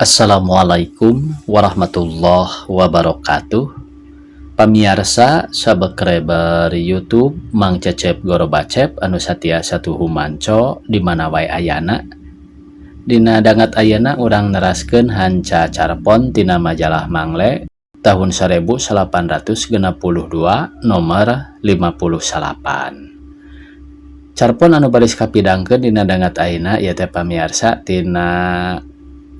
Assalamualaikum warahmatullahi wabarakatuh. Pamiarsa subscriber YouTube Mang Cecep Gorobacep anu satia satuhu manco di mana wae ayana. Dina dangat ayana urang neraskeun hanca carpon tina majalah Mangle tahun 1862 nomor 58. Carpon anu baris kapidangkeun dina dangat ayeuna ieu teh pamiarsa tina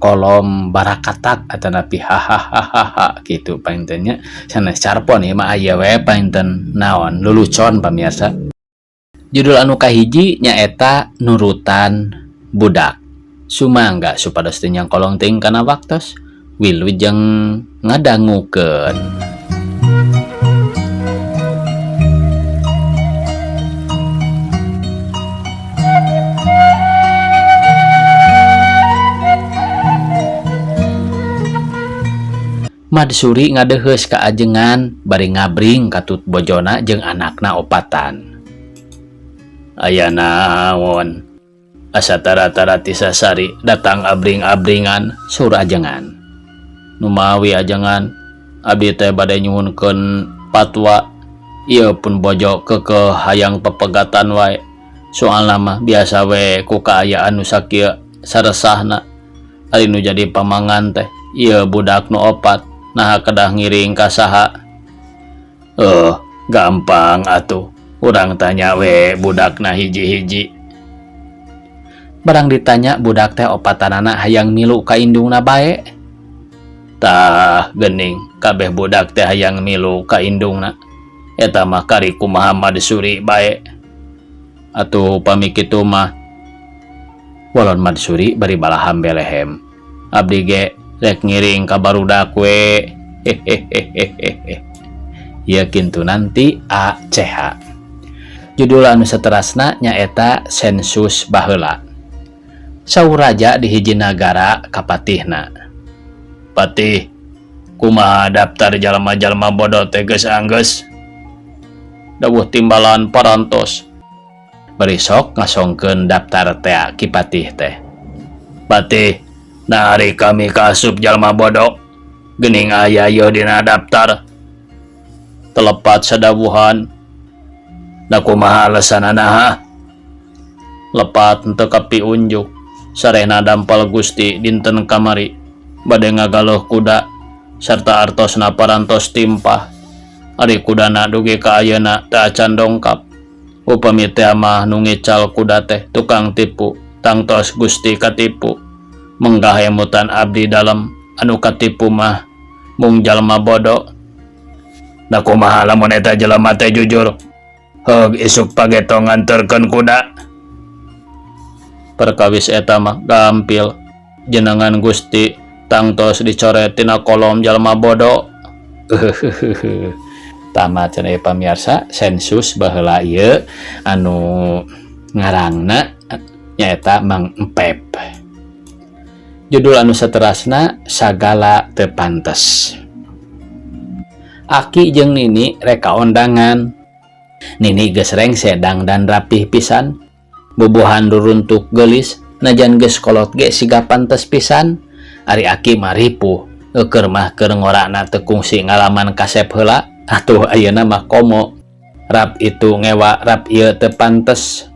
kolom barakatak atanapi hahaha gitu panginten nya, sanes carpon ieu mah aya we panginten naon lulucon pamiarsa. Judul anu kahiji nyaeta nurutan budak. Sumangga supados teu nyangkolong teuing kana waktos, wilujeng ngadangukeun. Madsuri ngadeheus ka ajengan bari ngabring katut bojona jeung anakna opatan. Aya naon? Asa tara-tara ti sasari datang abring-abringan saur ajengan. Numawi ajengan, abdi teh bade nyuhunkeun patwa. Ieu pun bojo keukeuh hayang pepegatan wae. Soalna mah biasa we ku kaayaan nu sakieu saresahna. Ari nu jadi pamangan teh ieu budak nu opat. Naha kedah ngiring ka saha? Gampang atuh. Urang tanya we budakna hiji-hiji. Barang ditanya budak teh opatanana hayang milu ka indungna bae. Tah geuning kabeh budak teh hayang milu ka indungna. Eta mah kari kumaha Madsuri bae. Atuh upami kitu mah walon Madsuri bari balaham belehem. Abdi ge rek ngiring ka barudak we. Hehehehehe. Ieu kintu nanti ACH. Judul anu saterasna nyaeta sensus baheula. Saur raja di hiji nagara kapatihna. Patih, kumaha daftar jalma-jalma bodoh teh geus anggeus? Dawuh timbalan parantos. Bari sok ngasongkeun daftar tea ki patih teh. Patih, nah ari kami kaasup jalma bodoh, geuning aya ieu dina daftar. Telepat sadawuhan. Da kumaha alesanana ha? Lepat henteu kapiunjuk. Sarehna dampal Gusti dinten kamari bade ngagaluh kuda sarta artosna parantos timpah. Ari kudana dugi ka ayeuna teu acan dongkap. Upami teh mah nu ngical kuda teh tukang tipu, tangtos Gusti katipu. Menggah emutan abdi dalem anu katipu mah mung jalma bodoh. Da kumaha lamun eta jelema teh jujur? Heug isuk pageto nganterkeun kuda. Perkawis eta mah gampil. Jenengan Gusti tangtos dicoret tina kolom jalma bodoh. Tamat cenah ieu pamiarsa sensus baheula ieu anu ngarangna nyaeta Mang Empep. Judul anu saterasna sagala teu pantes. Aki jeung Nini rek ka ondangan. Nini geus rengse dangdan rapih pisan. Bubuhan ruruntuk geulis najan geus kolot ge siga pantes pisan. Ari aki mah ripuh, eukeun mah keur ngorana teu kungsi ngalaman kasep heula. Atuh ayeuna mah komo. Rap itu ngewa, rap ieu teu pantes.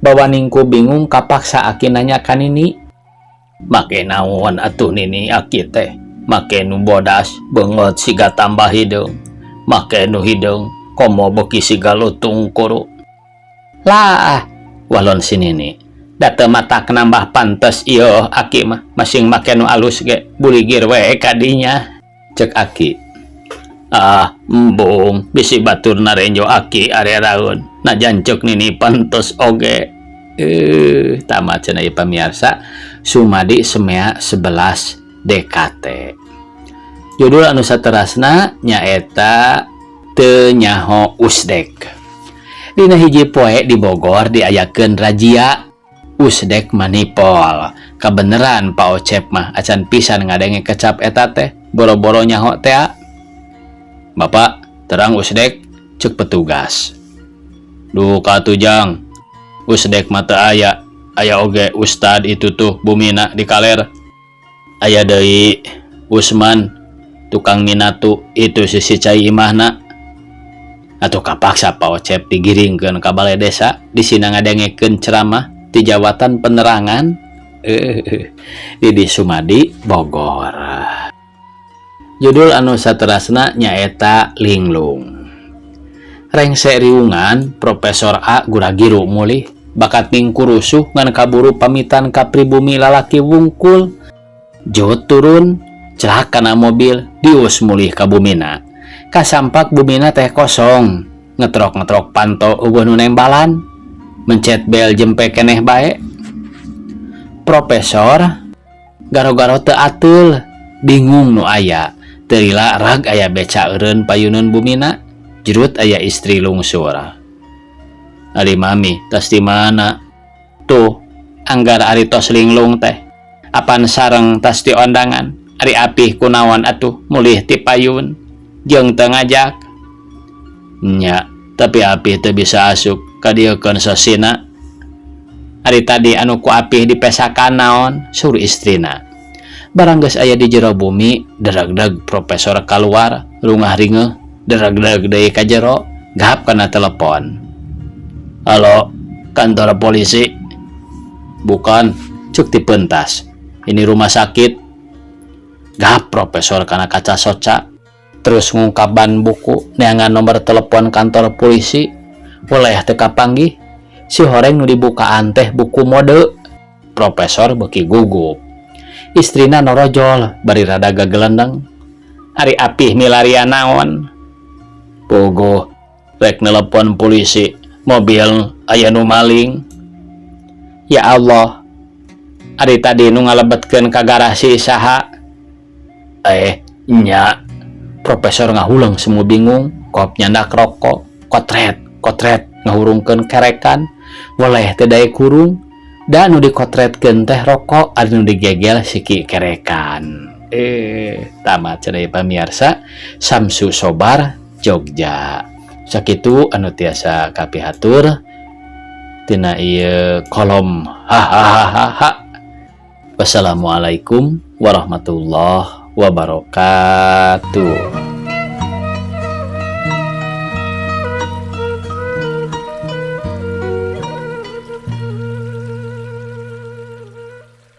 Bawaning ku bingung kapaksa aki nanya ka Nini. Make naon atuh Nini aki teh? Make nu bodas beungeut siga tambah hideung. Make nu hideung komo beuki siga lutung kuru. Lah, walon si Nini. Da teu matak nambah pantes ieu aki mah, masing make nu alus ge buligir we kadinya. Cek aki. Ah, embung bisi batur narenjo aki areraeun. Najan ceuk Nini pantes oge. Tamat cenah ieu pamiarsa Sumadi Semea 11 DKT. Judul anu saterasna nyaeta teu nyaho usdek. Dina hiji poe di Bogor diayakeun razia usdek manipol. Kabeneran Pak Ocep mah acan pisan ngadenge kecap eta teh, boro-boro nyaho tea. Bapak, terang usdek, cek petugas. Duka tujang, usdek mah teu aya, aya oge ustad itu tuh bumina di kaler. Aya deui Usman tukang minatu itu sisi cai imahna. Atuh kapaksa Pak Ocep digiringkeun ka balai desa disina ngadengekeun ceramah ti jawatan penerangan. Didi Sumadi, Bogor. Judul anu saterasna nyaeta Linglung. Rengse riungan Profesor A gura-giru mulih bakat mingkurusuh ngan kaburu pamitan ka pribumi lalaki wungkul. Jut turun celak kana mobil dius mulih ka bumina. Kasampak bumina teh kosong, ngetrok-ngetrok panto euweuh nu nembalan, mencet bel jempe keneh bae. Profesor garo-garo teu ateul, bingung nu aya. Teu lila rag aya beca eureun payuneun bumina, jerut aya istri lungsur. Ari mami tas di mana? Tuh, anggar ari tos linglung teh. Apan sareng tas di ondangan, ari apih kunaon atuh mulih ti payun jeung teu ngajak. Nya, tapi apih teu bisa asup kadieukeun sosina. Ari tadi anu ku apih dipesakan naon? Sur istrina. Barang geus aya di jero bumi, dereg-deg profesor kaluar, rungah ringeuh, dereg-deg deui ka jero, gahap kana telepon. Halo, kantor polisi. Bukan, cuk ti pentas. Ini rumah sakit. Gahap profesor kana kaca soca. Terus ngungkapan buku, neangan nomor telepon kantor polisi. Oleh teu kapanggih, si horeng nu dibukaan teh buku mode. Profesor beuki gugup. Istrina norojol bari rada gagelendeng. Ari apih milarian naon? Puguh rek nelepon polisi, mobil aya nu maling. Ya Allah, ari tadi nu ngalebetkeun ka garasi saha? Nya. Profesor ngahuleng semu bingung, kop nyandak rokok, kotret, kotret ngahurungkeun kerekan, weleh teu daek hurung. Da nu dikotretkeun teh rokok, ari nu digegel siki kerekan. Tamat sadaya pamiarsa. Samsu Sobar, Jogja. Sakitu anu tiasa kapihatur tina ieu kolom hahaha. Wassalamualaikum warahmatullahi wabarakatuh.